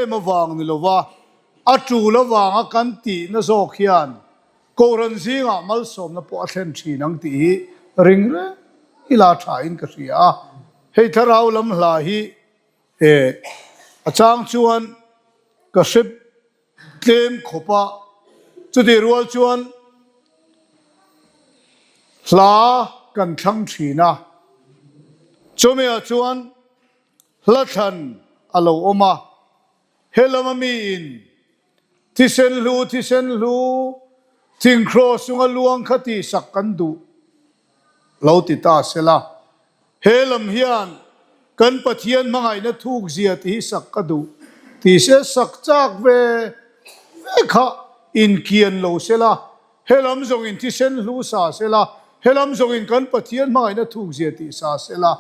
em avang ni lova a tul avanga kan tihna zawk hian Kohhran zingah malsawmna pawh a thlen thin ang tih hi ring reng ila thain ka hria a. Hei thlarau lam hla hi eh a chang chuan ka hre tlem khawp a, chutih rual chuan hla kan thlang thin a, chumi-ah chuan hla thlan a lo awm a. He lama miin thisen hlu, thisen hlu, thingkhraw sunga luang kha tihsak kan duh lo ti ta sela, he lam hian kan Pathian hmangaihna thukzia ti hi sak ka duh ti se sak chak ve ve kha inkian lo sela, he lam zawngin thisen hlu sa sela, he lam zawngin kan Pathian hmangaihna thukzia tih sa sela,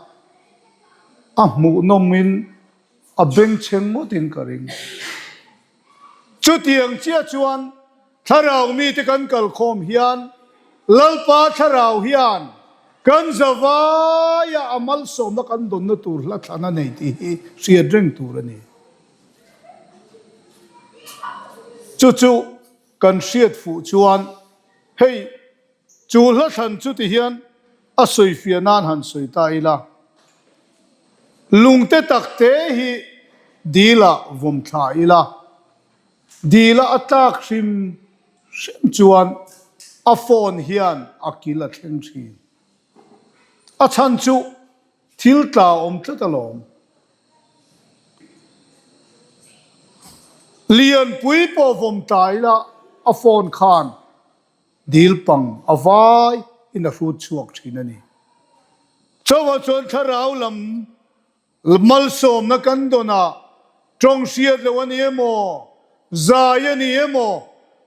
a hmuhnawmin A bengchheng ngawtin ka ring. Chutiang chiah chuan thlarau mite kan kalkhawm hian Lalpa thlarau hian kan zavaia a malsawmna kan dawnna tur hla thlan a nei tih hi hriat reng tur a ni. Chu chu kan hriat fuh chuan hei Chu hla thlan chu ti hian a sawifiah nan han sawi ta ila, Lungte takte hi dilah vawm thla ila, dilah a tlak hrim hrim chuan a phone hian a kil a thleng thin. A chhan chu thil tla awm tlat alawm. Lianpui pawh vawm tla ila a phone khan Dil pang a vai in a hrut chhuak thin a ni. Chauhah chuan thlarau lam malsawmna kan dawn a, tawng hriat loh a ni emaw, zai a ni emaw,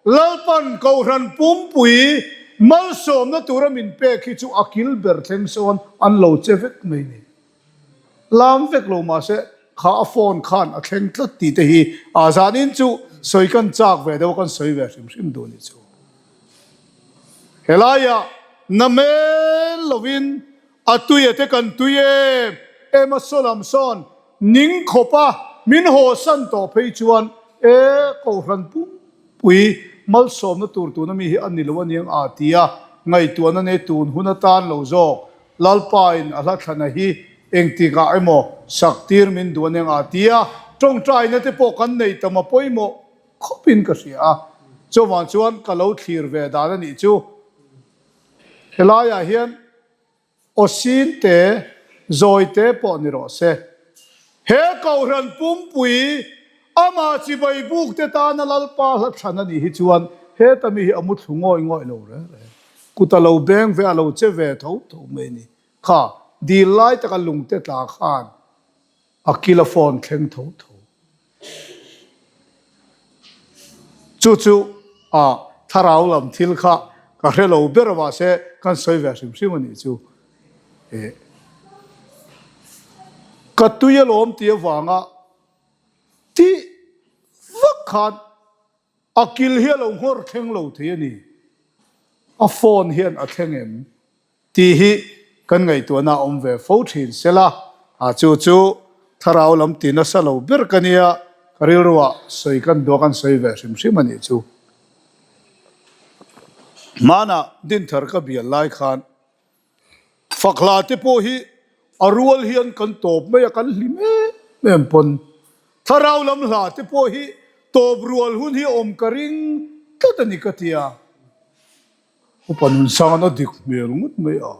Lalpan Kohhran pumpui malsawmna tura min pek hi chu a kil ber thleng sawn an lo che vek mai ni. Lam vek lo mahse kha a phone khan a thleng tlat tih te hi a zanin chu sawi kan chak ve deuh a kan sawi ve hrim hrim duh a nih chu. Helaiah na mel lovin a tuia te kan tui em em a saw lam sawn ning khawp a min hawsan tawh phei chuan e Kohhran pumpui malsawmna tur tuna mi hi a ni lo aniang a ti a ngaihtuahna nei tun hun atan lo zawk Lalpain a hla thlana hi engtikah emaw sak tir min duh aniang a ti a, tawngtaina te pawh kan nei tam a pawimawh khawpin ka hria a, chuvang chuan ka lo thlir ve dan a nih chu. Helaiah hian aw sin te, zawi te pawh ni rawh se. He Kohhran pumpui amah chibai buk te tana Lalpa hla thlan a nih hi chuan heta mi hi a mu thlu ngawih ngawih lo reng reng. Kut a lo beng ve, a lo che ve tho tho mai a ni. Kha dil lai taka lungte tla khan a kil a phone thleng tho tho. Chu chu a thlarau lam thil kha ka hre lo ber a mahse kan sawi ve hrim hrim a nih chu. Eh. Ka tui alawm tih avanga tih vak khan a kil hi a lo nghawr thleng lo thei a ni. A phone hian a thleng em tih hi kan ngaihtuahna a awm ve fo thin sela, a chu chu thlarau lam ti nasa lo ber ka nia, ka rilruah sawi kan duah kan sawi ve hrim hrim a nih chu. Hmanah Dinthar ka bial lai khan Fak hla te pawh hi a rual hian kan tawp mai a, kan hlim em em pawn. Thlarau lam hla te pawh hi tawp rual hun hi awm ka ring tlat a ni ka ti a. Upa Nunsanga'n a dik hmel ngawt mai a,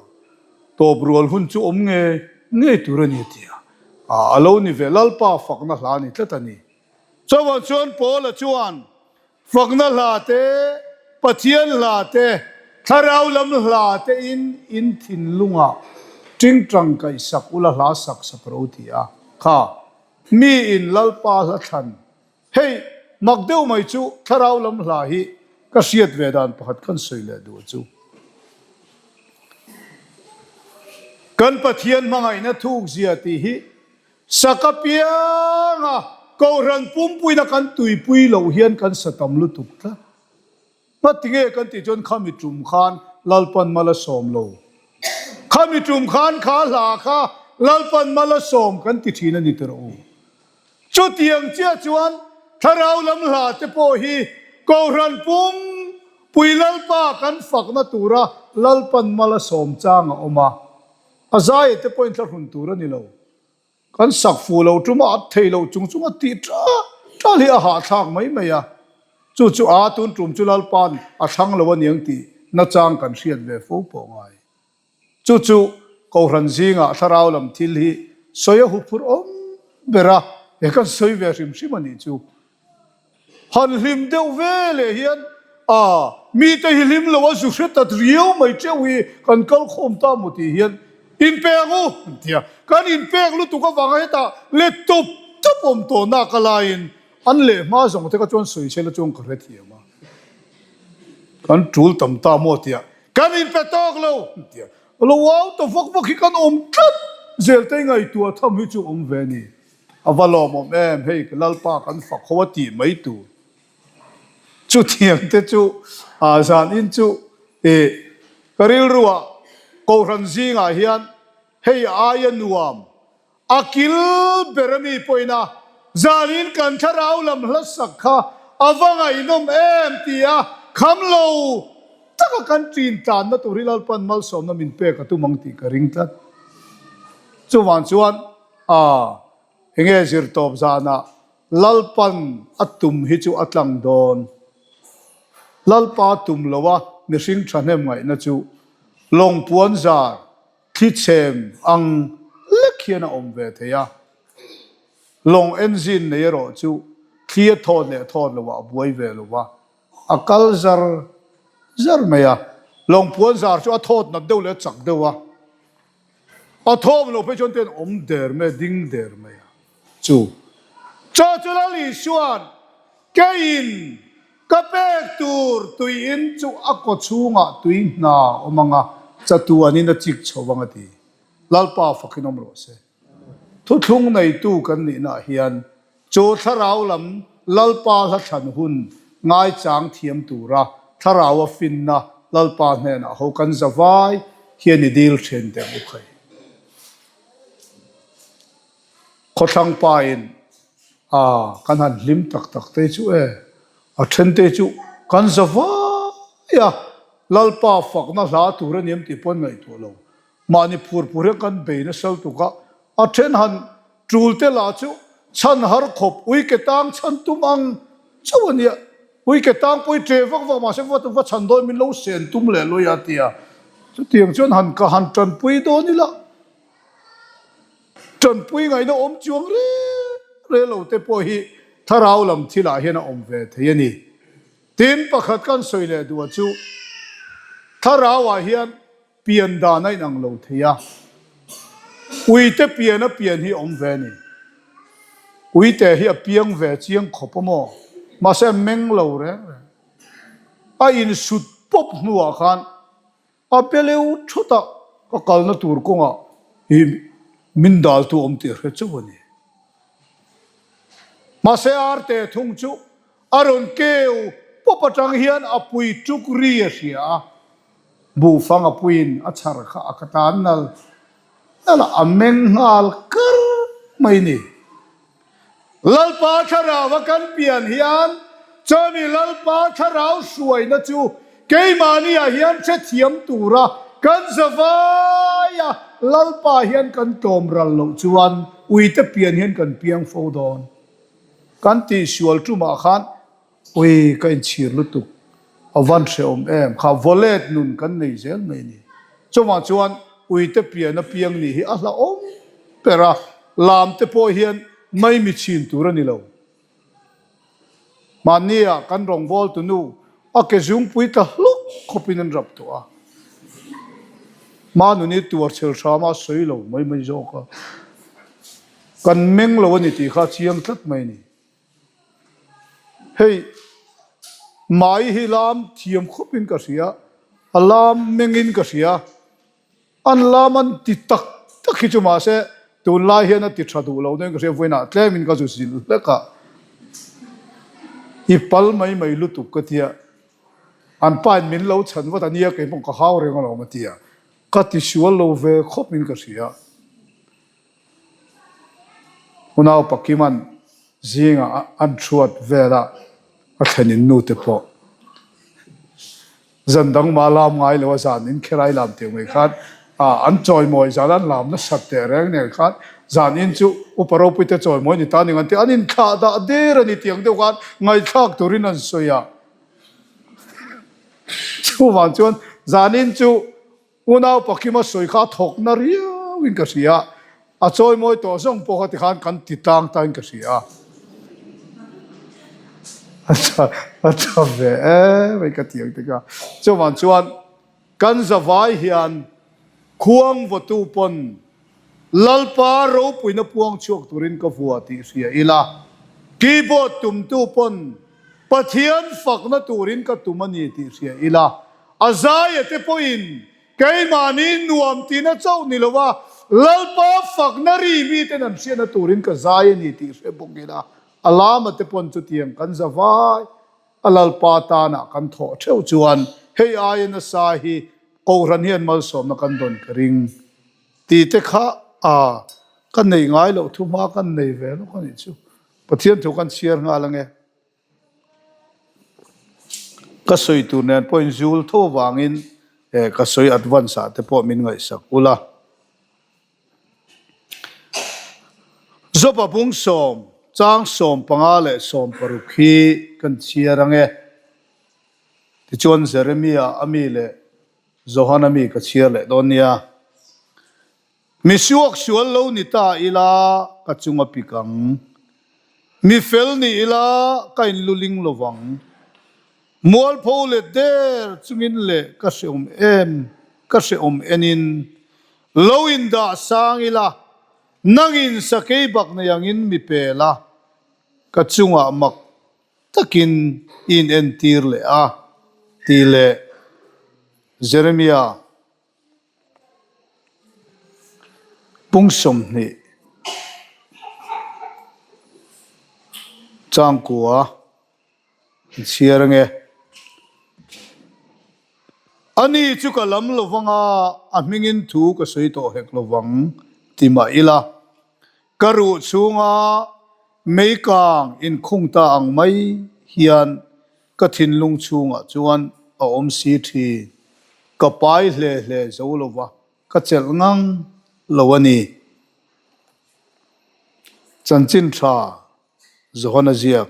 tawp rual hun chu awm ngei ngei tur a ni a ti a. A lo ni ve, Lalpa fakna hla a ni tlat a ni. Chuvang chuan Paula chuan Fakna hla te, Pathian hla te, Thlarau lam hla te in in thinlungah tingtang kaihsak ula hla sak sak ro ti a. Kha, mi in Lalpa hla thlan. Hei, mak deuh mai chu Thlarau lam hla hi ka hriat ve dan pakhat kan sawi leh duh chu. Kan Pathian hmangaihna thukzia tih hi Sak apianga Kohhran pumpuina kan tuipui loh hian kan sa tam lutuk tlat. Ngatinge kan tih chuan khami tum khan Lalpan mal a sawm lo. Khami tum khan kha hla kha Lalpan mal a sawm kan ti thin a ni tawh u. Chutiang chiah chuan thlarau lam hla te pawh hi Kohhran pum pui Lalpa kan fakna tura Lalpan mal a sawm chang a awm a, a zai te pawhin thlahrun tur a ni lo. Kan sak fuh lo tum a, at thei lo chung chung a tih ṭal ṭal hi a hahthlak mai mai a. Chu chu a tun tum chu Lalpa'n a thlang lo aniang tih nachang kan hriat ve fo pawh ngai. Chu chu Kohhran zingah thlarau lam thil hi sawi a huphurh awm ber a, he kan sawi ve hrim hrim a nih chu. Han hlim deuh ve leh hian a, mite hi hlim lo a zu hre ta riau mai teuh hi kan kal khawm ta maw tih hian inpek ang u an ti a. Kan inpek lutuk avanga hetah let tawp tawp awm tawh nak a laiin an leh hma zawng te kha chuan sawi sela chuan ka hrethiam a. Kan tul tam ta maw tia kan inpe tawk lo an ti a. Lo au ta vak vak hi kan awm tlat zel te ngaihtuah tham hi chu awm ve a ni. A va lawmawm em, hei ka Lalpa kan fak ho a tih mai tur. Chutiang te chu zan in chu ih ka rilruah Kohhran zingah hian hei aia nuam a kil ber a mi pawhin a zan in kan thlarau lam hlasak kha a va ngaihnawm em ti a kham lo taka kan ṭin tlanna tur hi Lalpan malsawmna min pek a tum ang tih ka ring tlat. Chuvang chuan A, enge zirtawp zanah Lalpan a tum hi chu a tlang dawn. Lalpa tum loa mihring thahnem ngaihna chu lawng puan zar thli chhem ang lek hian a awm ve thei a. Lawng engine nei erawh chu thli a thawt leh thawt loah a buai ve lo va, a kal zar zar mai a. Lawng puan zar chu a thawt nat deuh leh a chak deuh a. A thawm lo phei chuan ten awm der mai a, ding der mai a. Chu chaw chu Lal Isua'n keiin ka pek tur tuiin chu a kaw chhungah tui hna awm ang a, chatuanin a chik chho vang a ti. Lalpa fakin awm rawh se. Thuthlung neitu kan nihnaah hian Chu thlarau lam Lalpa hla thlan hun ngaichang thiam tura thlarau a finna Lalpa hnenah ho kan zavai hian i dil thin teh ang u khai. Khawthlang pa in a kan han hlim tak tak te chu e, a then te chu kan zavai a, Lalpa fakna hla tur a niam tih pawh an ngaihtuah lo. Mahni phur phur hian kan bei nasa lutuk a, a then han tul te lah chu chhan har khawp ui ke tang chhan tum ang chauh a nia. Ui ke tang pawh i ṭe vak vak mahse va va chhan dawn min lo sen tum leh luai a tia. Chutiang chuan han ka han ṭanpui dawn ila, ṭanpui ngaihna awm chuang reng reng lo te pawh hi thlarau lam thilah hian a awm ve thei a ni. Tin, pakhat kan sawi leh duh a chu thlarauah hian Pian dan a inang lo thei a, uite pian a pian hi awm ve a ni. Uite hi a piang ve chiang khawp a maw? Mahse a meng lo reng reng. A insut pawp hnuah khan a be leu thut a, ka kalna tur kawngah hi min daltu awm tih a hre chauh a ni. Mahse arte thung chu a rawn keu pawp atang hian a pui tuk ri a hria a. Buhfang a puiin a chhar kha a ka tan nal nal a, a meng nghal kar mai ni. Lalpa Thlarau a kan pian hian chumi Lalpa Thlarau hruaina chu keimahni ah hian hrethiam tura kan zavai a, Lalpa hian kan tlawm ral loh chuan uite pian hian kan piang fo dawn. Kan tihsual tumah khan Ui, ka inchhir lutuk. A van hrehawm em? Kha vawlet nun kan nei zel mai ni. Chuvang chuan uite pian apiang nih hi a hlauhawm ber a, lam te pawh hian maimi chhin tur a ni lo. Mahnia kan rawngbawltu nu a ke zungpui tla hluk khawpin an rap tawh a. Manuni tuar chhel hram a sawi lo mai mai zawk a. Kan meng lo a ni tih kha a chiang tlat mai a ni. Hei mai hi lam thiam khawpin ka hria, a lam mengin ka hria. An lam an ti tak tak hi chu mahse tunlai hian a ti tha duh lo deuhin ka hria, vawiinah tlemin ka zu zil hlek a, i pal mai mai lutuk ka tia, an pa in min lo chhan vat a nia kei pawh ka hau reng alawm a tia, ka ti sual lo ve khawpin ka hria. Unau Pakiman. Zingah an thuat vel a, a thlenin nute pawh zan dang mah lam ngai lo a zan in kherai lam tih mai khan an chawimawi zan an lam nasat teh reng nen khan zan in chu upa ropui te chawimawi ni ta ning an ti an inthlah dah der a ni tiang deuh khan ngaihthlak turin an sawi a. Chuvang chuan zan in chu Unau Pakima sawi kha a thawk na riau in ka hria, a chawimawi tawh zawng pawh kha tikhan kan ti tlang ta in ka hria. A tha ve em mai ka ti ang tika. Chuvang chuan kan zavai hian khuang vawtu pawn Lalpa ropuina puang chhuak turin ka vua tih hria ila, keyboard tumtu pawn Pathian fakna turin ka tum a ni tih hria ila, a zaia te pawhin keimahni nuam tihna chauh ni lova Lalpa fakna ri miten an hriatna turin ka zai a ni tih hre bawk ila, a lama te pawn chutiang kan za vai a Lalpa tanah kan thawh theuh chuan hei aia nasa hi Kohhran hian malsawmna kan dawn ka ring tih te kha a ka nei ngai loh thu hma kan nei ve lawk a nih chu. Pathian thu kan chhiar nghal ange. Ka sawi tur nen pawh in zul tho vangin ka sawi advance ah te pawh min ngaihsak ula. Joba bung sawm, chang 15 leh 60 hi kan chhiar ange. Tichuan Jeremia a mi leh Johana mi ka chhiar leh dawn nia. Mi suak sual lo ni ta ila ka chung a pik ang. Mi fel ni ila ka inluling lo vang. Mualpho let der chungin leh ka hreawm em, ka hreawm enin lo indah sang ila nangin sakei bak nei angin mi pel a, ka chungah mak takin i inentir leh a, tih leh Jeremia. Pung 20 changkua an chhiar ange. Ani chu ka lam lo vang a, a hmingin thu ka sawi tawh hek lo vang ti mah ila, ka ruh chhunga meikang inkhung ta ang mai hian Ka thinlung chhungah chuan a awm si thin. Ka pai hle hle zo lo va, ka chelh ngang lo a ni. Chanchin tha Johana ziak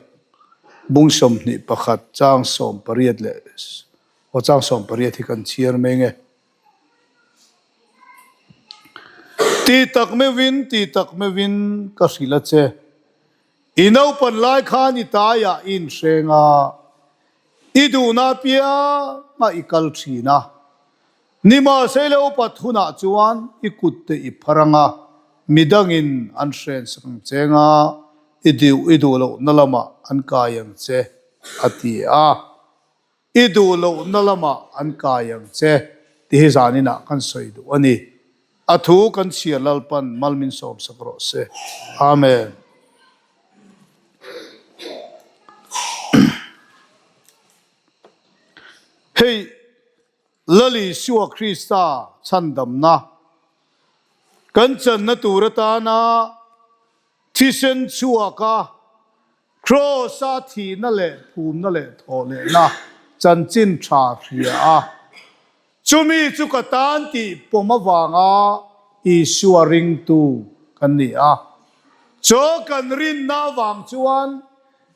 bung 21 chang 18 leh aw chang 18 hi kan chhiar mai nge. Ti tak meuhin, ti tak meuhin ka hrilh a che. I naupan lai khan i taiah i inhreng a, i duhna apiangah i kal thin a. Nimahsela upat hunah chuan i kutte i phar ang a, midangin an hrensak ang che nga i duh i duh lohna lamah an kai ang che, a ti a. I duh lohna lamah an kai ang che tih hi zaninah kan sawi duh a ni. A thu kan chhiar Lalpan mal min sawmsak rawh se. Amen. Hei Lal Isua Krista chhandamna kan channa tur atana thisen chhuaka Kraws-a thihna leh phumna leh thawhlehna chanchin tha hria a, chumi chu ka tan tih pawm avanga Isua ringtu kan ni a. Chaw kan rinna avang chuan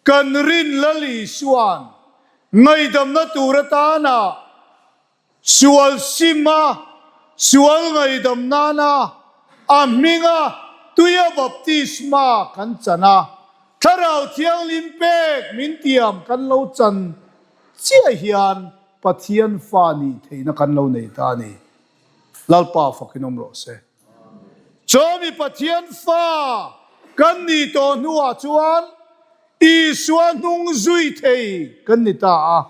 kan rin Lal Isua'n ngaihdamna tur atana Sual sima, sual ngaihdam nana a hminga tuia baptisma kan chan a, Thlarau Thianghlim pek min tiam kan lo chan chiah hian Pathian fa nih theihna kan lo nei ta a ni. Lalpa fakin awm rawh se. Chawmi Pathian fa kan nih tawh hnuah chuan Isua hnung zui thei kan ni ta a.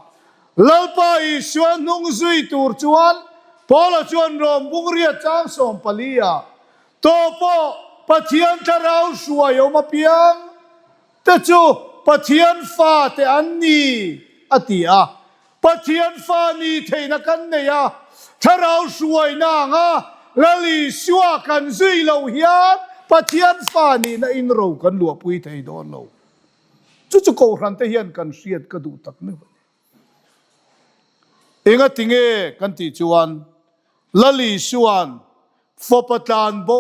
Lalpa Isua hnung zui tur chuan Paula chuan Rom bungria chang 14 ah tawh pawh Pathian thlarau hruai awm apiang te chu Pathian fate an ni a ti a. Pathian fa ni theihna kan nei a, thlarau hruaina anga Lal Isua kan zui loh hian Pathian fa nihna in ro kan luahpui thei dawn lo. Chu chu Kohhrante hian kan hriat ka duh tak meuh a ni. Engati nge kan tih chuan Lal Isua'n fapa tlan bo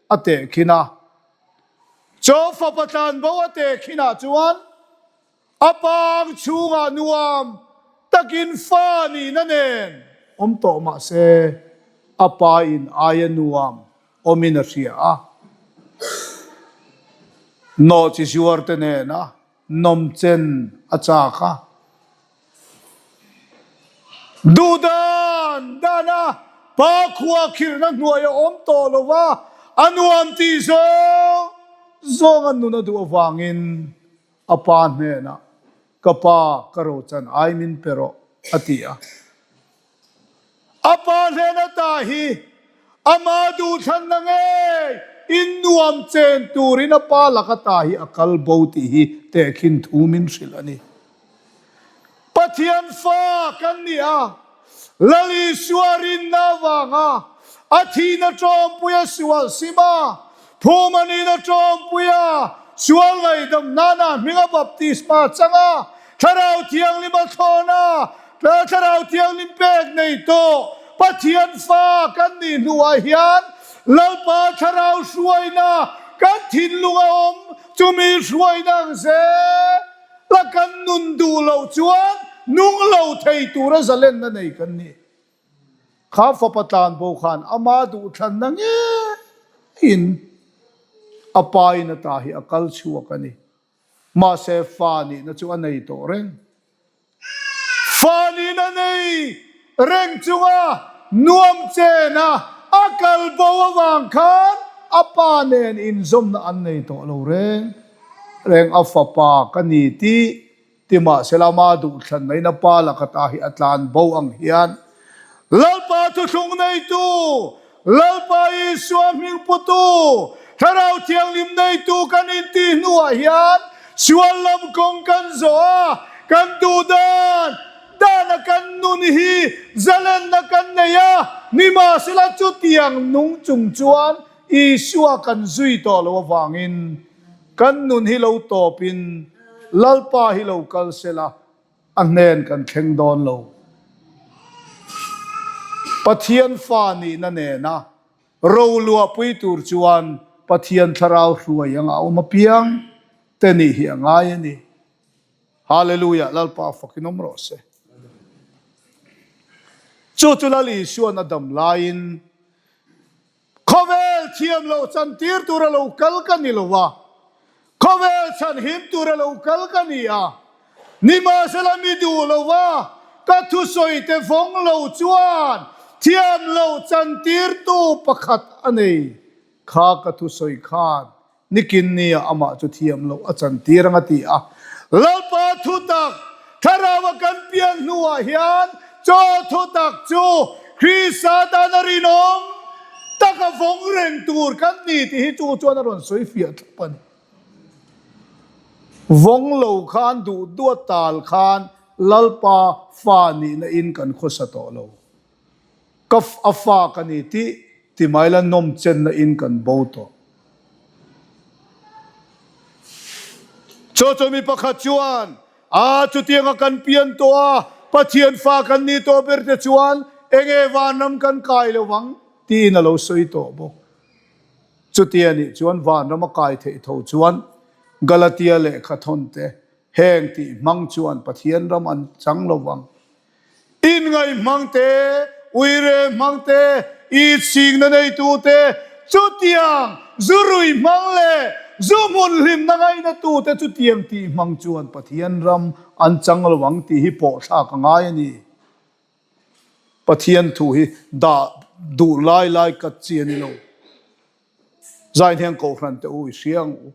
a tehkhin a. Chaw fapa tlan bo a tehkhinah chuan a pang chhungah nuam takin fa nihna nen awm tawh mah se a pa in aia nuam awmin a hria a. Nawhchi zuarte nena nawmchen a chak a. Duh dan dana pa khua khirhna hnuai a awm tawh lo va, a nuam tih zawng zawng a nun a duh avangin a pa hnenah, Ka pa, ka rochan ai min pe rawh, a ti a. A pa hlen ata hi ama duhthlanna ngei in nuam chen turin a pa lak ata hi a kal bo tih hi tehkhin thu min hrilh a ni. Pathian fa kan ni a, Lal Isua rinna avanga a thihna tawmpui a sual sim a, Phum a nihna tawmpui a sual ngaihdam nana hminga baptisma chang a, Thlarau Thianghlim a thlawn a, Thlarau Thianghlim pek nei tawh Pathian fa kan nih hnuah hian Lalpa Thlarau hruaina kan thinlung a awm chumi hruaina ang zel a kan nun duh loh chuan nung lo thei tura zalenna nei kan ni. Kha fapa tlanbo khan ama duhthlanna ngeiin a pa in ata hi a kal chhuak a ni. Mahse fa nihna chu a nei tawh reng. Fa nihna nei reng chunga nuam chena a kal bo avang khan a pa nen inzawmna an nei tawh lo reng reng. A fapa ka ni tih Timahsela ama duhthlanna in a pa lakata hi a tlan bo ang hian Lalpa thuthlung neitu, Lalpa Isua hming putu, Thlarau Thianghlim neitu kan intih hnuah hian sual lam kawng kan zawh a, kan duh dan dana kan nun hi zalenna kan nei a, nimahsela chutiang nung chung chuan Isua kan zui tawh lo avangin Kan nun hi lo tawpin Lalpa hi lo kal sela a hnen kan thleng dawn lo. Pathian fa nihna nena roluahpui tur chuan Pathian thlarau hruai anga a awm apiang te nih hi a ngai a ni. Hallelujah Lalpa fakin awm rawh se. Chu chu Lal Isuan a dam laiin Khawvel thiam loh chantir tura lo kal ka ni lo a, khawvel chhanhim tura lo kal ka ni a. Nimahsela mi duh lo va, ka thusawi te vawng lo chuan thiam loh chantirtu pakhat a nei. Kha ka thusawi khan Nikin nia amah chu thiam loh a chantir ang a ti a. Lalpa thutak Thlaraua kan pian hnuah hian chaw thutak chu Krista tana rinawm taka vawng reng tur kan ni tih hi chu chuan a rawn sawi fiah thlap a ni. Vawng lo khan duh duat tal khan Lalpa fa nihna in kan khawsa tawh lo. Ka a fa ka ni tih ti mai la nawm chenna in kan bo tawh. Chaw chaw mi pakhat chuan, A chutianga kan pian tawh a, Pathian fa kan ni tawh ber te chuan enge vanram kan kai lo vang? tiin a lo sawi tawh bawk. Chutia nih chuan vanram a kai theih tho chuan Galatia lehkha thawn te heng tih hmang chuan Pathian ram an chang lo vang. Inngaih hmang te, uire hmang te, itsikna neitu te, chutiang zurui hmang leh zu hmun hlimna ngainatu te chutiang tih hmang chuan Pathian ram an chang lo ang tih hi pawhthlak a ngai a ni. Pathian thu hi dah duh lai lai kat chi a ni lo. Zainhiang Kohhran te u i hria ang u.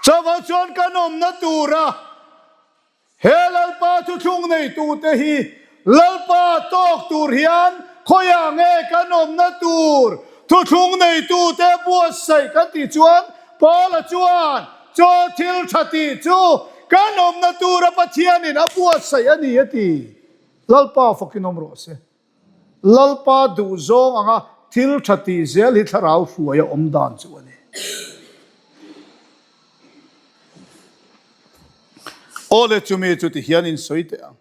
Chuvang chuan kan awmna tura he Lalpa thuthlung neitute hi Lalpa tawk tur hian khawiah nge kan awmna tur thuthlung neitute buatsaih kan tih chuan Paula chuan chaw thil tha tih chu kan awmna tura Pathianin a buatsaih a ni a ti. Lalpa fakin awm rawh se. Lalpa duhzawng anga thil tha tih zel hi thlarau hruai a awm dan chu a ni. Aw le chumi chu ti hian in sawi teh ang.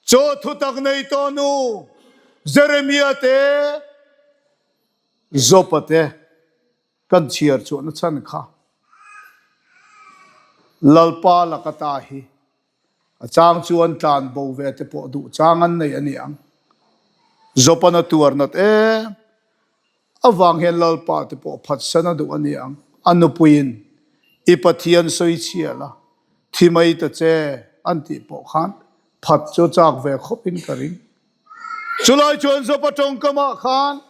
Chaw thutak nei tawh nu Jeremia te, Jopa te kan chhiar chhuahna chhan kha Lalpa laka ta hi a chang chuan tlan bo ve te pawh duh chang an nei a ni ang. Jopan a tuar nat em avang hian Lalpa te pawh phatsan a duh a ni ang. A nupuiin i Pathian sawi chhia la, thi mai ta che an tih pawh khan phat chu chak ve khawpin ka ring. Chulai chuan Jopa tawngkamah khan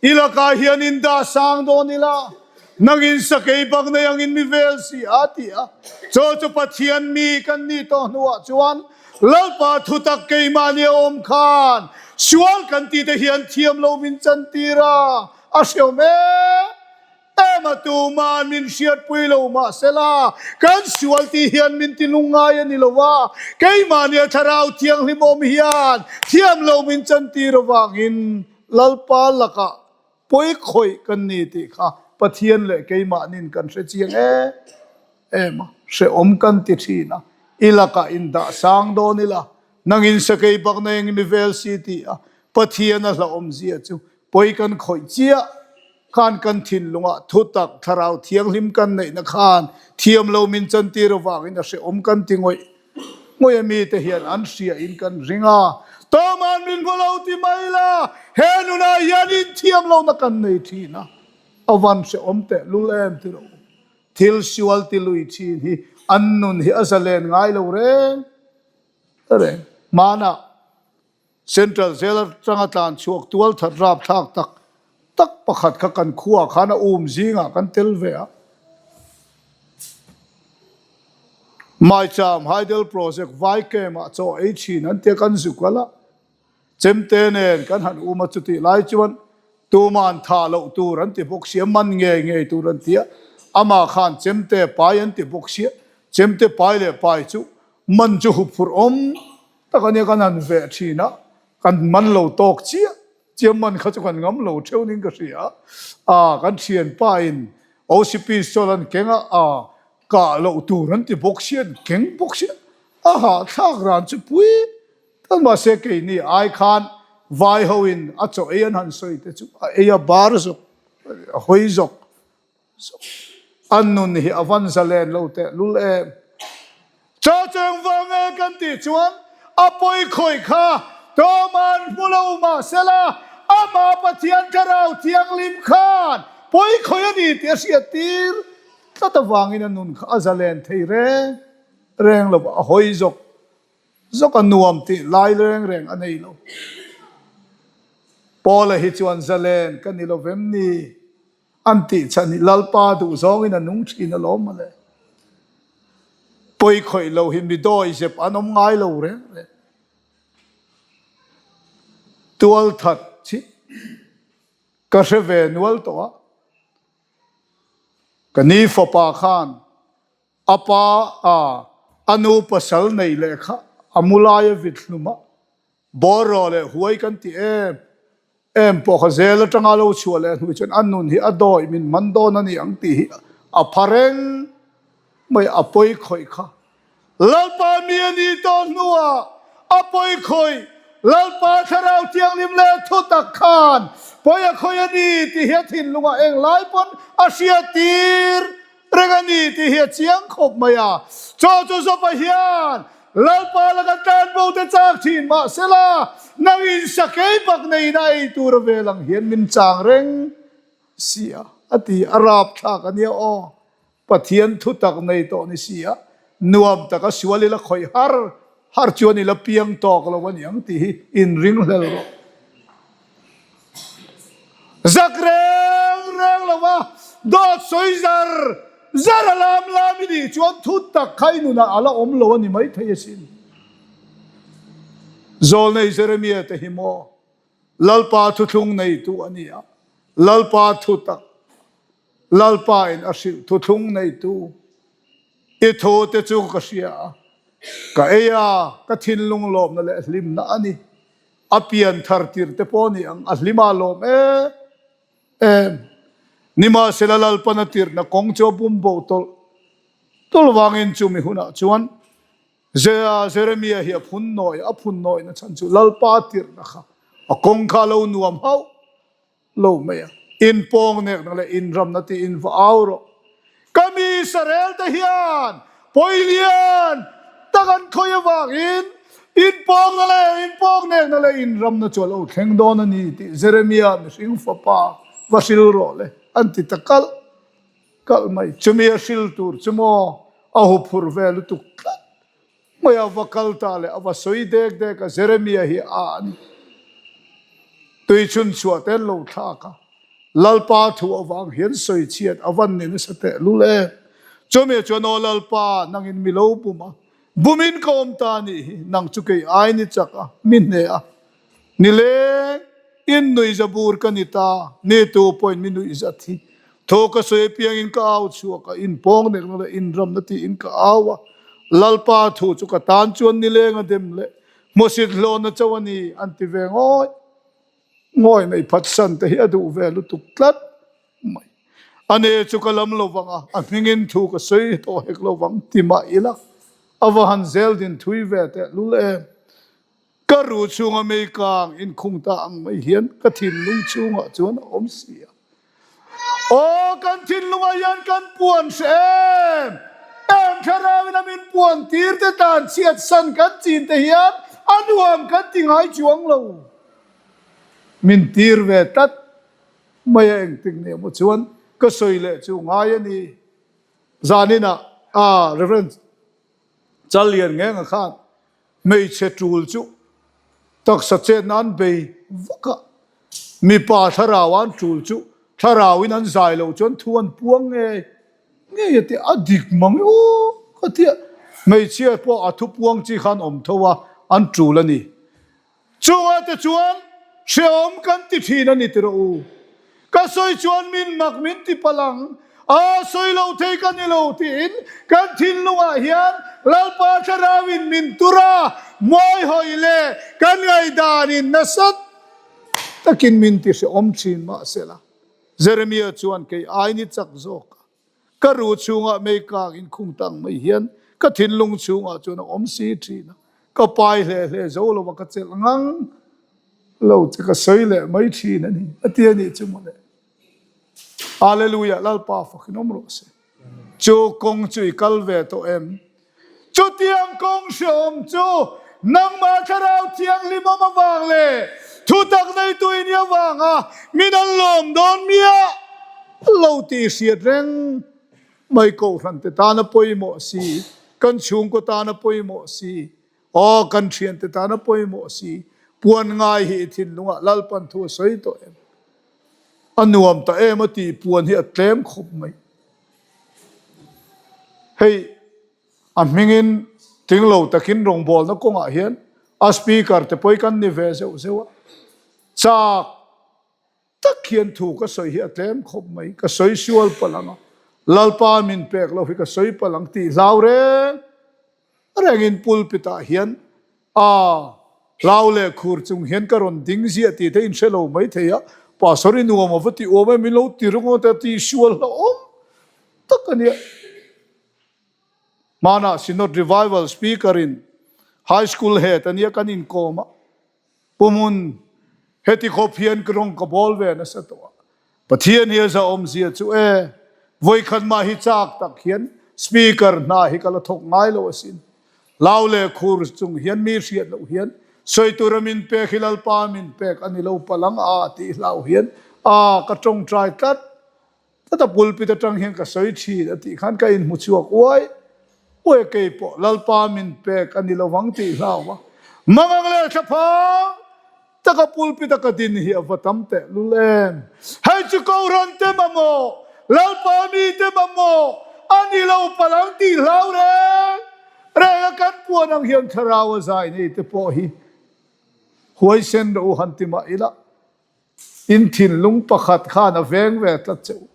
i lakah hian in dah sang dawn ila, nangin sakei bak nei angin mi vel si a ti a. Chaw chu Pathian mi kan nih tawh hnuah chuan Lalpa thutak keimahni a awm khan sual kan tih te hian thiam lo min chantir a, a hreawm em em a, tuma'n min hriatpui lo mahsela kan sual tih hian min ti lungngai a ni lo a, keimahnia Thlarau Thianghlim awm hian thiam lo min chantir avangin Lalpa lakah pawi khawih kan ni tih kha Pathian leh keimahnin kan hre chiang em em a, hrehawm kan ti thin a, i lakah indah sang dawn ila, nangin sakei bak na eng mi vel si tih a Pathian a hlauhawmzia chu pawi kan khawih chiah khan kan thinlungah thutak Thlarau Thianghlim kan neihna khan thiam lo min chantir avangin a hrehawm kan ti ngawih ngawih a mite hian an hria in kan ring a, Tawma'n min hmu lo ti mai la, he nunah hian inthiam lohna kan nei thin a, a van hrehawm tehlul em ti rawh u. Thil sual ti lui thin hi an nun hi a zalen ngai lo reng reng. Hmanah Central Jail atanga tlan chhuak tual that rapthlak tak tak pakhat kha kan khuaah khan a um zingah kan tel ve a. Maicham Hydel Project vai camp-ah chaw ei thin an tia kan zu kal a. Chemte nen kan han um a chutih lai chuan tuman thah loh tur an ti bawk sia, man ngei ngei tur an ti a. Amah khan chemte pai an ti bawk sia, chemte pai leh pai chu man chu hup phurh awm tak a nia kan han veh thin a, kan man lo tawk chiah chiah man kha chu kan ngam lo theuh ning ka hria a, kan thianpa in OC pistol an keng a, a kah loh tur an ti bawk sia an keng bawk sia, a hahthlak ran chu pui tak mahse keini ai khan vai ho in a chaw ei an han sawi te chu a ei a bar zawk a hawi zawk. An nun hi a van zalen lo teh lul em. Chaw cheng vang e kan tih chuan a pawi khawih kha Tawma'n hmu lo mahsela amah Pathian Thlarau Thianghlim khan pawi khawih a ni tih a hriat tir tlat avangin a nun kha a zalen thei reng reng lo a hawi zawk zawk a nuam tih lai reng reng a nei lo. Paula hi chuan zalen ka ni lo vem ni? An tih chhan hi Lalpa duh zawngin a nung thin alawm mawle. Pawi khawih lo hi mi dawi zep an awm ngai lo reng reng. Tual that chi ka hre ve nual tawh a, ka ni fapa khan a pa a a nu pasal nei leh kha a mu lai a vit hlum a, Bawraw leh huai kan ti em em pawh kha zel atanga lo chhuah leh hnu chuan a nun hi a dawi min man dawn a ni ang tih hi a pha reng mai a pawi khawih kha. Lalpa mi a nih tawh hnuah a pawi khawih Lalpa Thlarau Thianghlim leh thutak khan pawi a khawih a ni tih hi a thinlungah englai pawn a hriattir Reng a ni tih hi a chiang khawp mai a. Chaw chu Jopa hian Lalpa laka tlanbo te chak thin mahsela nangin sakei bak neiin a ei tur a vel ang hian min chang reng si a, a ti a rapthlak a nia aw. Pathian thutak nei tawh ni si a, nuam taka sual ila khawih har har chuan ila piang tawk lo a ni ang tih hi inringhlel rawh. Zak reng reng lo va, dawt sawi zar zar a lam lam i nih chuan thu tak kha i nunah a la awm lo a ni maithei asin. Zawlnei Jeremia te hi maw Lalpa thuthlung neitu a ni a, Lalpa thu tak, Lalpa in a hrilh thuthlung neitu i thu te chu ka hria a, ka ei a, ka thinlung lawmna leh hlimna a ni. A pian thar tir te pawh ni ang, a hlim a lawm em em. Nimahsela Lalpan a tirhna kawng chu a bum bo tawlh tawlh vangin chumi hunah chuan. Jeremia hi a phun nawi a, a phun nawina chhan chu Lalpa tirhna kha a kawng kha a lo nuam hauh lo mai a. In pawng nekna leh in ramna tiin va au rawh. Ka mi Israel te hian pawi lian tak an khawih avangin in pawngna leh in pawng nekna leh in ramna chu a lo thleng dawn a ni tih Jeremia mihring fapa va hril rawh le an ti ta kalh kalh mai. Chumi a hril tur chu maw a huphurh ve lutuk tlat mai a va kal ta leh a va sawi dek dek a Jeremia hi a a ni. Tui chhun chhuah te an lo thlak a, Lalpa thu avang hian sawi chhiat a van ni nasa teh lul em. Chumi chuan aw Lalpa nangin mi lo bum a, bumin ka awm ta anih hi, nang chu kei ai ni chak a, mi hneh a. Ni leng, in nuihza bur ka ni ta, ni tu pawhin mi nuihza thi. Thaw ka sawi apiangin ka au chhuak a, in pawng nekna leh in ramna tiin ka au a. Lalpa thu chu ka tan chuan ni leng a dem leh hmusit hlawhna chauh a ni, an ti ve ngawih ngawih mai. Phatsan te hi a duh ve lutuk tlat mai. A ne chu ka lam lo vang a, a hmingin thu ka sawi tawh hek lo vang ti mah ila, a va han zel din thui ve tehlul em. Ka ru chhunga mei kang inkhung ta ang mai hian ka thinlung chhungah chuan a awm si a. Aw, kan thinlungah hian kan puan hre em? Em thlarauin a min puan tir te tan chhiat san kan chin te hian a nuam kan ti ngai chuang lo. Min tir ve tlat mai a engtik nih emaw chuan ka sawi leh chu ngai a ni. Zaninah a Rev. Challian Ngenga khan Hmeichhe tul chu taksa chet nan bei vak a, mipa thlarau an tul chu thlarauin an zai loh chuan thu an puang ngei ngei a tia, a dik mang e aw ka tia. Hmeichhia pawh a thu puang chi khan awm tho a, an tul a ni. Chungah te chuan hrehawm kan ti thin a ni ti rawh u. Ka sawi chuan min mak min ti palh ang, a sawi lo thei ka ni lo tiin kan thinlungah hian Lalpa Thlarauin min tur a, mawihawi leh kan ngaihdanin nasa takin min ti hrehawm thin mahsela Jeremia chuan kei ai ni chak zawk a. Ka ru chhungah mei kang in khung tang mai hian ka thinlung chhungah chuan a awm si thin a, ka pai hle hle zo lo a ka chelh ngang lo che ka sawi leh mai thin a ni a ti a nih chu mawle. Hallelujah Lalpa fakin awm rawh se. Chu kawng chu i kal ve tawh em? Chutiang kawng hrehawm chu nangmah Thlarau Thianghlim awm avang leh thutak neitu i nih avanga min an lawm dawn miah lo tih hriat reng mai Kohhran te tana pawimawh si, kan chhungkaw tana pawimawh si, aw kan thiante tana pawimawh si, puan ngai hi i thinlungah Lalpan thu a sawi tawh em? A nuam ta em a tih puan hi a tlem khawp mai. Hei a hmingin tling lo takin rawngbawlna kawngah hian a speaker te pawh hi kan ni ve zeuh zeuh a, chak tak hian thu ka sawi hi a tlem khawp mai, ka sawi sual palh ang a, Lalpa min pek loh hi ka sawi palh ang tih hlau reng rengin pulpit ah hian a hlau leh khur chung hian ka rawn ding ziah tih te in hre lo mai thei a, Pastor i nuam a va ti uam e min lo ti ringawt a tih sual hlauhawm tak a nia. Hmanah Synod Revival Speaker in High School head a nia kan inkawm a, Pu Hmun, heti khawp hian ka rawng ka bawl ve nasa tawh a, Pathian hi a zahawmzia chu e, vawikhat mah hi chak tak hian Speaker hna hi ka la thawk ngai lo asin. Hlau leh khur chung hian mi hriat loh hian sawi tura min pek hi Lalpa min pek a ni lo palang a tih hlau hian a ka tawngtai tlat tlat a, pulpit atang hian ka sawi thin a tih khan ka inhmu chhuak uai uai a, kei pawh Lalpa min pek a ni lo vang tih hlau a, mangang leh thlaphang taka pulpit a ka din hi a va tam teh lul em? Hei chu Kohhran te mamawh, Lalpa mi te mamawh a ni lo palh ang tih hlau reng reng a kan puan ang hian thlarau a zai nei te pawh hi huaisen rawh u han ti mah ila in thinlung pakhat khan a veng ve tlat che u.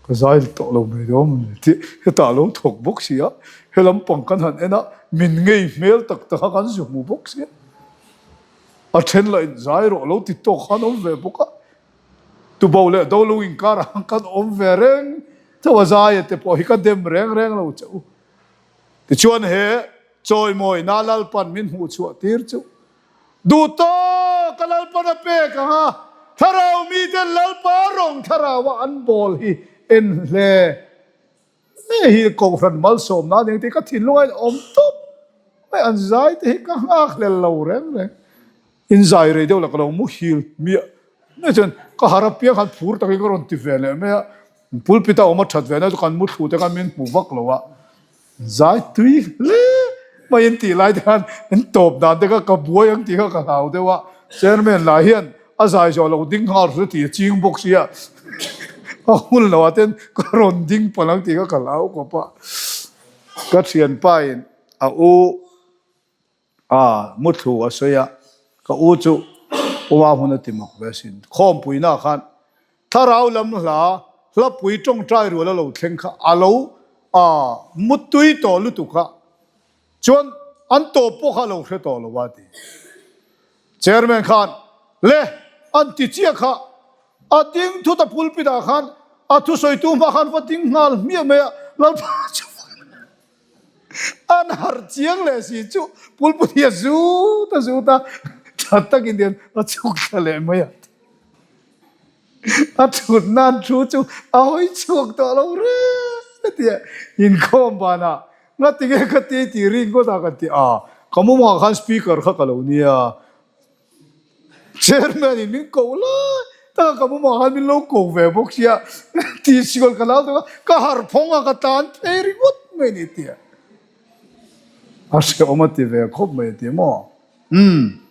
Ka zai tawh lo mai dawn a ni tih hetah a lo thawk bawk si a, he lampang kan han en a, min ngei hmel tak tak a kan zu hmu bawk si a, a then lah in zai rawh lo ti tawk khan awm ve bawk a, tubo leh dolung inkarah kan awm ve reng chauh a, zaia te pawh hi ka dem reng reng lo che u. Tichuan he. Chawimawina Lalpan min hmuh chhuah tir chu duh tawk a Lalpan a pek ang a, thlarau miten Lalpa rawng thlaraua an bawl hi en hle hle hi Kohhran malsawmna ning tih ka thinlung a inawm tawp mai, an zai te hi ka nghak hlel lo reng reng. In zai rei deuh la ka lo muhil miah miah chuan ka har apiang khan phur takin ka rawn ti ve leh mai a, pulpit a awm a that ve na chu kan muthlu te khan min hmu vak lo a. Zai tui hle mai in tih lai te khan in tawp dan te kha ka buai ang tih kha ka hlau deuh a, chairman lah hian a zai zawh lo ding nghal hru tih a ching bawk sia, a hun lo ah ten ka rawn ding palh ang tih kha ka hlau khawp a, ka thianpa in a u a muthlu a sawi a, ka u chu Uva hmun a ti mak ve asin. Khawmpuina khan thlarau lam hla hlapui tawngtai rual a lo thleng kha a lo a mutui tawh lutuk a, chuan an tawp pawh kha a lo hre tawh lo a ti. Chairman khan le an ti chiah kha a ding thut a pulpit ah khan a thusawitu hma khan va ding nghal hmiah mai a, Lalpa chu An harh chiang leh si chu pulput hi a zut a zut a, tha takin hian a chhuk thla leh mai a. A thut nan thu chu a hawi chhuak tawh lo reng a ti a, inkhawm banah ngati nge ka ti tih ring ngawt a kan ti a, ka mumah khan speaker kha ka lo nia. Chairman in min ko lai tak a ka mumah khan min lo ko ve bawk sia tih sual ka lau deuh a, ka harh phawng a ka tlan phei ringawt mai ni tia a hrehawm a ti ve khawp mai a ti maw? Umm.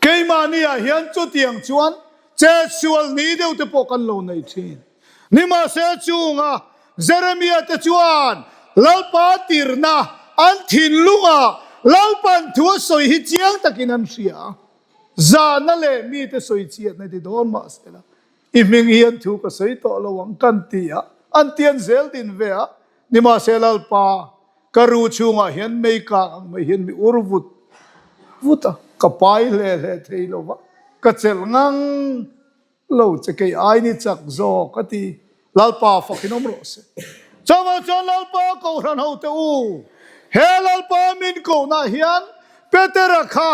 Keimahni ah hian chutiang chuan chetsual ni deuh te pawh kan lo nei thin. Nimahse chunga Jeremia te chuan Lalpa tirhna an thinlungah Lalpan thu a sawi hi chiang takin an hria a, zahna leh mite sawi chiatna ti dawn mah se la, i hming hian thu ka sawi tawh lo ang kan ti a, an tian zel din ve a, nimahse Lalpa ka ru chhungah hian mei kang ang mai hian mi ur vut vut a, ka pai hle hle thei lo va, ka chelh ngang. Lo che kei ai ni chak zawk a ti. Lalpa fakin awm rawh se. Chuvang chuan Lalpa Kohhran hote u, he Lalpa min kohna hian Petera kha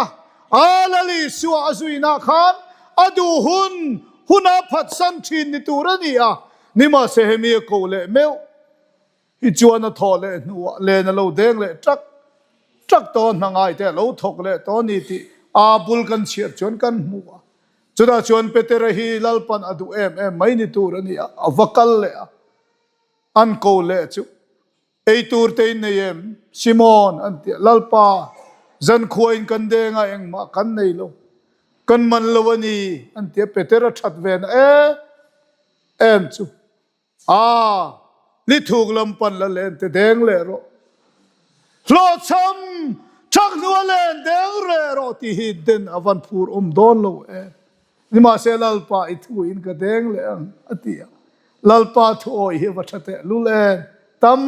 a Lal Isua a zuina khan a duh hun huna phatsan thin ni tur a ni a, nimahse hemi a koh leh meuh hi chuan a thawh leh hnuah len a lo deng leh ṭak ṭak tawh a, hna ngaite a lo thawk leh tawh a ni tih a bul kan chhiar chuan kan hmu a. Chutah chuan Petera hi Lalpan a duh em em mai ni tur a ni a, a va kal leh a, an ko leh chu, Ei tur te in nei em? Simon, an ti a, Lalpa, zankhuain kan deng a, engmah kan nei lo, kan man lo a ni, an ti a, Petera that ve na em em chu. A, ni thuk lam pan la len te deng leh rawh. Hlawhchham thak hnua len deng reh rawh tih hi den a van phur awm dawn lo em. Nimahse Lalpa i thu in ka deng leh ang a ti a. Lalpa thu awi hi va tha teh lul em. Tam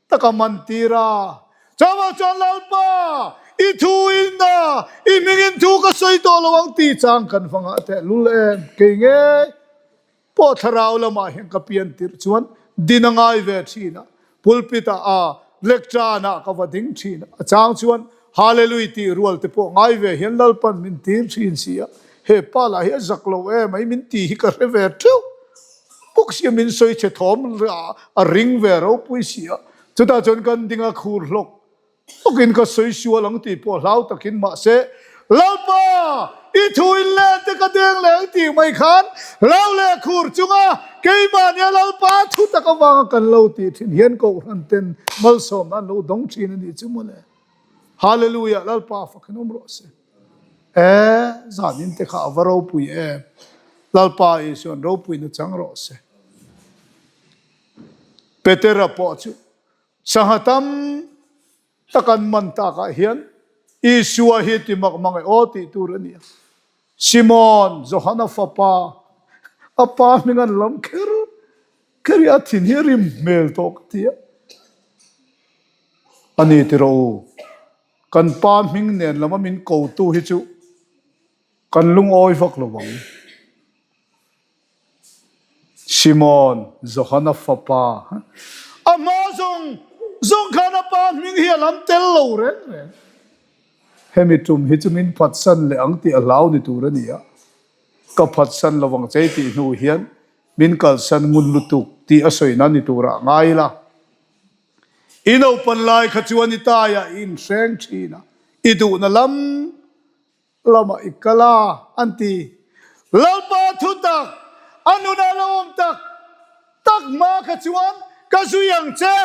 taka man tir a. Chuvang chuan Lalpa i thu in a i hming in thu ka sawi tawh lo ang tih chang kan va ngah teh lul em. Kei ngei. Pawh thlarau lamah hian ka pian tirh chuan din a ngai ve thin a, pulpit ah a lectern ah ka va ding thin a, a chang chuan Hallelui tih rual te pawh ngai ve hian Lalpan min tir thin si a, he pa lah hi a zak lo em ai min tih hi ka hre ve teuh bawk sia, min sawi chhe thawm a ring ve ropui si a, chutah chuan kan ding a khur hlawk Takin ka sawi sual ang tih pawh hlau takin mahse, Lalpa, i thu in len te ka deng leh ang tih mai khan hlau leh khur chunga keimahnia Lalpa thu tak avanga kan lo tih thin hian Kohhran ten malsawmna an lo dawng thin a nih chu mawle. Hallelujah, Lalpa fakin awm rawh se. E, zanin te kha a va ropui em. Lalpa Isuan ropuina chang rawh se. Petera pawh chu Sangha tam tak an man takah hian Isua hi ti mak mang e aw tih tur a ni a. Simon, Johana fapa, a pa hming an lam kher kher hi a thin hi a rim hmel tawh ka ti a. A ni ti rawh u, kan pa hming nen lama min kotu hi chu kan lungawi vak lo ang. Simon, Johana fapa, a hma zawng. zawng khan a pa hming hi a lam tel lo reng reng. Hemi tum hi chu min phatsan leh ang tih a hlau ni tur a ni a, ka phatsan lovang che tih hnu hian min kalsan ngun lutuk tih a sawi na ni turah ngai ila. I naupan lai kha chuan i taiah i inhreng thin a, i duhna lam lamah i kal a, an ti. Lalpa thutak a nunah lo awm tak tak hma kha chuan ka zui ang che.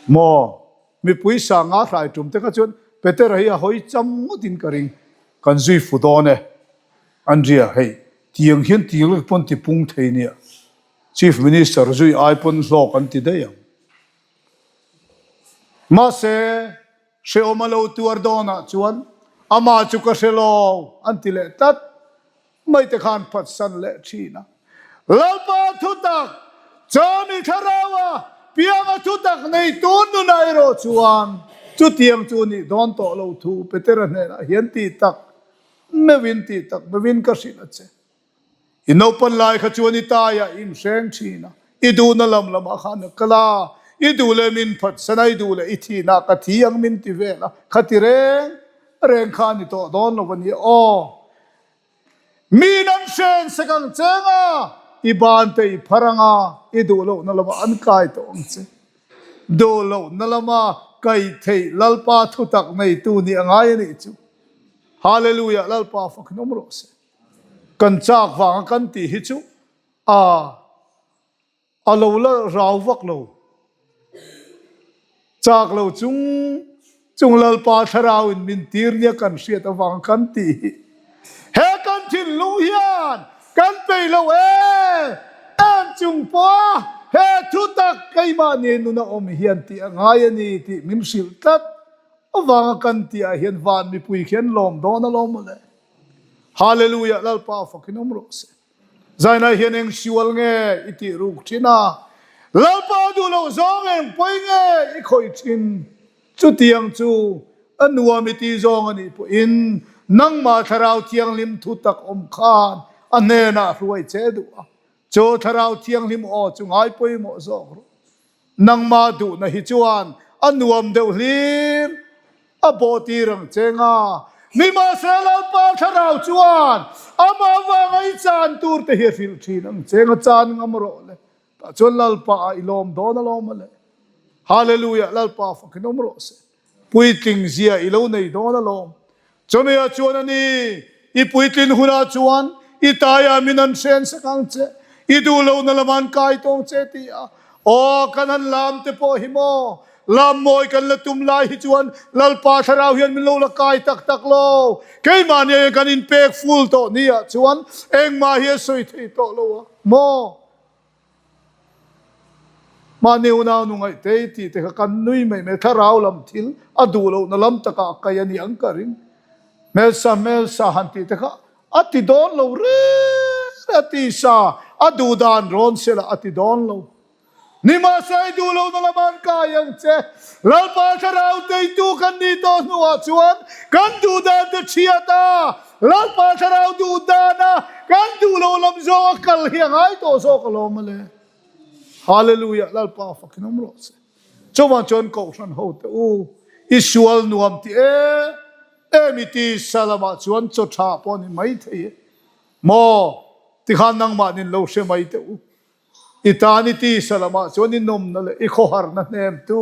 Maw, mipui sanga hrai tum te kha chuan Petera hi a hawi cham ngawtin ka ring, kan zui fu dawn e. Andria, hei, tiang hian tiang lek pawn ti pung thei nia. Chief Minister zui ai pawn hlawk an ti daih ang. Mahse, hrehawm a lo tuar dawnah chuan amah chu ka hre lo an ti leh tlat. Mai te khan phatsan leh thin a. Lalpa thutak, Chawmi Thlaraua pianga thutak nei tun nunah erawh chuan chutiang chu nih dawn tawh lo thu Petera hnenah hian tih tak meuhin tih tak meuhin ka hrilh a che. I naupan lai kha chuan i taiah i inhreng thin a, i duhna lam lamah khan a kal a, i duh leh min phatsan a, i duh leh i thihna ka thi ang min ti vel a, khati reng reng kha a ni tawh dawn lo a ni aw. Miin an hren sek ang che nga, i ban te i phar ang a, i duh lohna lamah an kai tawh ang che. Duh lohna lama kai theih Lalpa thutak neitu nih a ngai a nih chu. Hallelujah Lalpa fakin awm rawh se. Kan chak vanga kan tih hi chu a A lo la rau vak lo. Chak lo chung chung Lalpa Thlarau in min tir nia kan hriat avang kan tih hi. He kan thinlung hian kan peih lo em em chung pawha he thutak keimahni nuna awm hian tih a ngai a ni tih min hrilh tlat avanga kan tih ah hian van mipui khian lawm dawn alawm mawle. Hallelujah Lalpa fakin awm rawh se. Zainai hian eng sual nge i tih ruk thin a? Lalpa duh loh zawng eng pawi nge i khawih thin? Chutiang chu a nuam i tih zawng a nih pawhin nangmah Thlarau Thianghlim thu tak awm khan a hnenah hruai che duh a. Chu Thlarau Thianghlim aw chu ngai pawimawh zawk rawh. Nangmah duhna hi chuan a nuam deuh hlir a bawh tir ang che nga. Nimahse Lalpa Thlarau chuan amah vanga i chan tur te hi a hrilh thin ang che nga, chan ngam rawh le. Tah chuan Lalpa ah i lawm dawn alawm a le. Hallelujah Lalpa fakin awm rawh se. Puitling zia i lo nei dawn alawm. Chawhmehah chuan a ni, i puitlin hunah chuan i taiah min an hren sak ang che, i duh lohna lamah an kai tawng che ti a. Aw, kan han lam te pawh hi maw? Lam mawi kan la tum lai hi chuan Lalpa Thlarau hian min lo la kai tak tak lo. Keimahni ah hian kan inpek full tawh ni ah chuan engmah hi a sawi thei tawh lo a maw? Mahni unau nu ngaihtei tih te kha kan nui mai mai, thlarau lam thil a duh lohna lam takah a kai a ni ang ka ring. Hmelsa hmelsa han tih te kha a ti dawn lo reng a ti sa, a duh dan rawn sela a ti dawn lo. Nimahse i duh lohna lamah an kai ang che. Lalpa thlarau teitu kan nih tawh hnuah chuan kan duh dan te chhiat a, Lalpa thlarau duh dana kan duh loh lam zawng a kal hi a ngai tawh zawk alawm a le. Hallelujah Lalpa fakin awm rawh se. Chuvang chuan Kohhran ho te u, i sual nuam ti em em i tisa lamah chuan chaw tha pawh ni mai thei e. Maw? Tikhan nangmah nin lo hre mai teh u. I tan i tisa lamah chuan i nawmna leh i khawharna hnemtu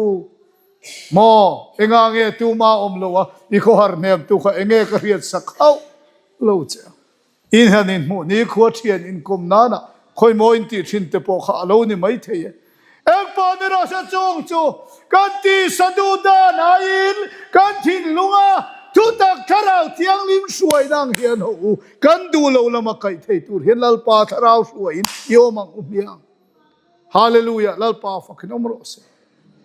maw? Engah nge tuma awm lo a, i khawhar hnemtu kha enge ka hriat sak hauh lo che a? In han inhmuh ni khua thian inkawm nana khawimaw in tih thin te pawh kha a lo ni mai thei e. Engpawh ni rawh se chung chu kan tisa duh dan aiin kan thinlung a thutak thlarau thianghlim hruaina ang hian haw u. Kan duh lo lama kaih thei tur hian Lalpa thlarau hruaiin i awm ang u hmiang. Hallelujah Lalpa fakin awm rawh se.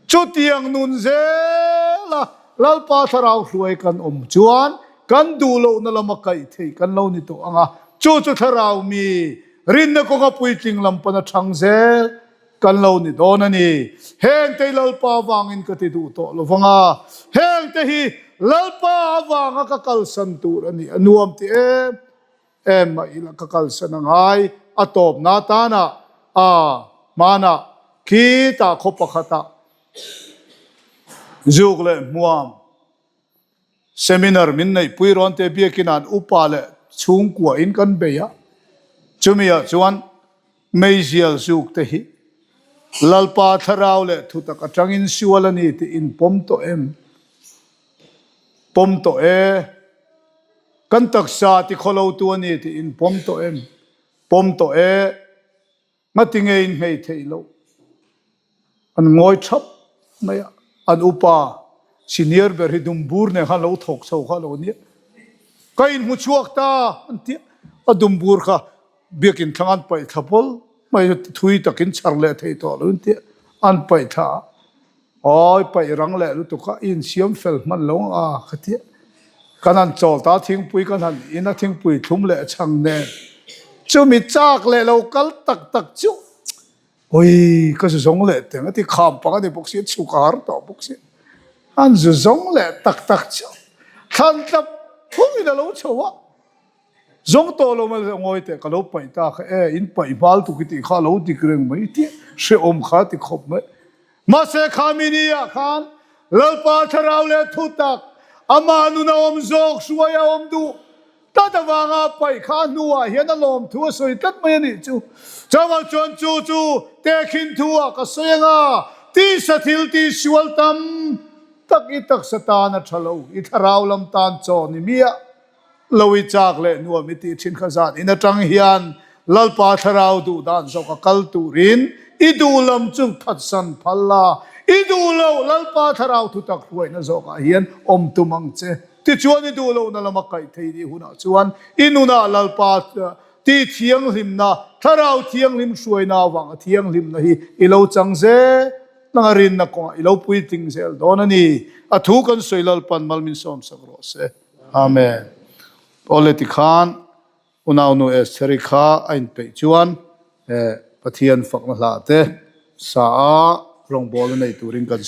Chutiang nun zela Lalpa thlarau hruai kan awm chuan kan duh lohna lama kaih thei kan lo ni tawh ang a, chu chu thlarau mi rinna kawnga puitling lam pana thang zel kan lo ni dawn a ni. Hengte hi Lalpa avangin ka ti duh tawh lo vang a, hengte hi Lalpa avanga ka kalsan tur a ni. A nuam ti em em mah ila ka kalsan a ngai. A tawpna atana a hmanah. Khitah khaw pakhatah zuk leh hmuam seminar min neihpui rawn te biakin an upa leh chhungkua in kan bei a, chumiah chuan meizial zuk te hi Lalpa thlarau leh thutak atangin sual a ni tih in pawm tawh em? Pawm tawh e. Kan taksa tikhawlotu a ni tih in pawm tawh em? Pawm tawh e. Ngati nge in hmei theih loh? An ngawi thap mai a, an upa senior ber hi dumbur nen khan lo thawk chho kha a lo nia. Ka inhmu chhuak ta an ti a, a dumbur kha biakin thlang an paih thla pawl mai chu thui takin chhar leh thei tawh lo an ti a, an paih thla a. Awi paih rang leh lutuk a, i insiam fel hman lo ang a ka ti a. Kan han chawl ta thingpui kan han in a, thingpui thlum leh chhang nen chumi chak leh lo kal tak tak chu awi ka zu zawng leh teng a ti kham pang a ni bawk si a, chhuk a har tawh bawk si. An zu zawng leh tak tak chu thlan tlap phungin a lo chho a. Zawng tawh lo mai ngawi teh ka lo paih ta kha e, in paih hmal tuk i tih kha a lo dik reng mai tih hrehawm kha ti khawp mai. Mahse kha mini ah khan Lalpa thlarau leh thutak amah nun a awm zawk hruai a awm duh tlat avanga paih kha a hnuah hian a lawm thu a sawi tlat mai a nih chu. Chuvang chuan chu chu tehkhin thu ah ka sawi anga tisa thil tih sual tam tak i taksa tan a tha lo, i thlarau lam tan chaw ni miah Lo i chak leh nuam i tih thin kha zan in atang hian Lalpa thlarau duh dan zawk a kal turin i duh lam chu phatsan phal la, i duh loh Lalpa thlarau thutak hruaihna zawkah hian awm tum ang che. Tichuan i duh lohna lama kaih thei nih hunah chuan i nunah Lalpa tih thianghlimna, thlarau thianghlim hruaina avanga thianghlimna hi i lo chang zel ang a, rinna kawngah i lo puitling zel dawn a ni. A thu kan sawi Lalpan mal min sawmsak rawh se. Amen. Awle tikhan unaunu Estheri kha a inpeih chuan Pathian fakna hlah te sa a rawngbawlna nei turin kan.